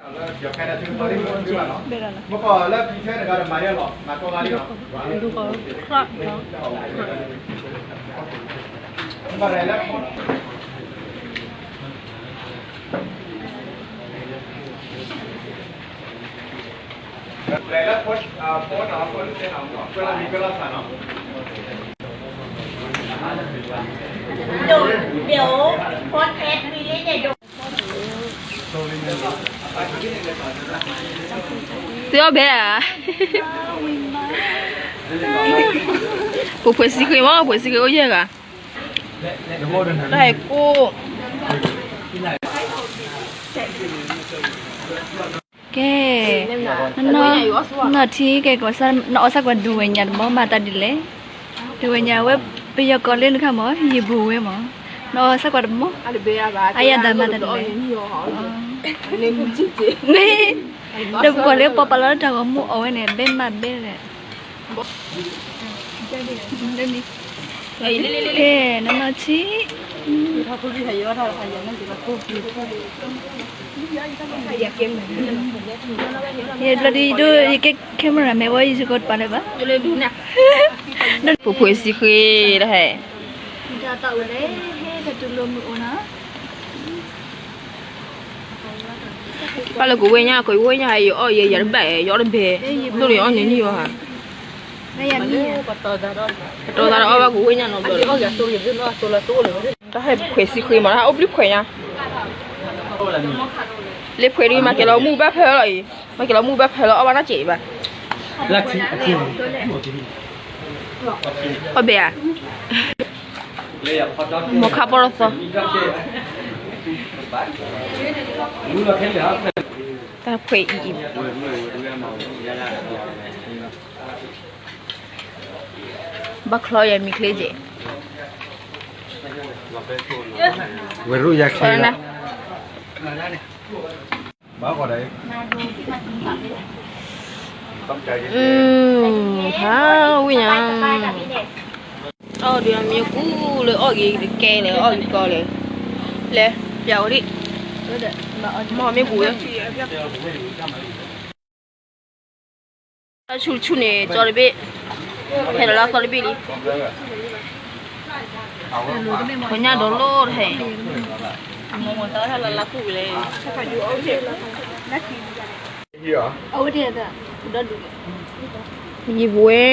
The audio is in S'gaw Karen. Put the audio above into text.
မ့ၢ်လီၤလီၤ လူကီၢ် ခရၣ်လီၤ เดี๋ยวโพสต์แอดมินเลยเนี่ยเดี๋ยว သုအီၣ်ဘဲဧါ, ပှဲၤပှဲၤစံဃ့မး ပှဲၤစံဃ့အိၣ်ယဲၢ်ဂၤ, တၢ်ဟဲကိၣ်, ကဲ, နီၢ်ထံကဲ နအီၣ်ဆၣ်ကွၢ်ဒူဝဲညါတမီၢ် မၤတၢ်ဒ်လဲၣ်, ဒူဝဲညါဝဲ ပယီၤကီးလၢနခါမး ယံာ်ဘူးဝဲမး, နအီၣ်ဆၣ်ကွၢ်တမီၢ်, အယၤတၢ်မၤတၢ်ဒ်လဲၣ်, မ့ၢ်, ဒီးပကွၢ်လၢပှၤပာ်လီၤတၢ်ဂီၤမူအီၣ်ဝဲန့ၣ် ဘဲမးဘဲလဲၣ် ကဲ, နနီၢ်ဆံ, ယဘျီဒ်ယဒိ ယကဲ camera မ့ၢ်ဝဲ ယကဲ camera မ့ၢ်ဝဲ ယစ့ၢ်ကီးတပာ်လၢၤဘၣ်, ပှဲၤပှဲၤစံဃ့တဟဲ, တၢ်တၢ်အိၣ်လဲၣ်, ဟဲတၢ်တူၢ်လိာ်မုာ်အိၣ်နီၤ ပၢ်လၢကဝဲၢ်ညါ ကဝဲၢ်ညါ ယအီၣ်ယဲ ယတဘၣ် ယအီၣ်တဘဲ, ဒိၣ်န့ၣ်အီၣ်န့ၣ်န့ၣ်ယီၤဟါ, ပတီၢ်သးဒီးအီၣ်ဘၣ်ကဝဲၢ်ညါနီတဘျီ, တၢ်ဟဲပှဲၤစံဃ့မး တၢ်ဟဲအိၣ်ဘျုးပှဲၤညါ, လၢပှဲၤဒ်မၤကဲၤလီၤမူဘၣ်ဖၢလီၤအံၤ, မၤကဲၤလီၤမူဘၣ်ဖၢလီၤ အီၣ်ဘၣ်နီၢ်ကဲးဘၣ်, အီၣ်ဘဲဧါ မီၤခါပီၢ်ထီၣ်သီ, တၢ်ဖှဲးအံၤအံၤ, ဘၣ်ချီယဲမံၤချ့ကဲး, ဝဲရူၢ်ယၤချ့လီၤ, ဖးဝံၣ်ညါ, အီၣ်ဒုးမ့ၢ်ကူလၢအီၣ်ဂ့ၤတကဲလဲၣ် အီၣ်ဂ့ၤကီလဲၣ်, လဲၤပျးဝဲဒၣ်, မ့ၢ်မ့ၢ်ဘူးဝဲ တၢ်ဆူၣ်ဆူၣ်န့ၣ် ကၠီတဘ့ၣ်, ဟဲဒီးလၢကၠီတဘ့ၣ်လံ, ပညၣ်ဒီးလိၣ်တဟဲ, မ့ၢ်တၢ်လၢလၢပူၤလဲၣ်, ယံၤဘူးဝဲ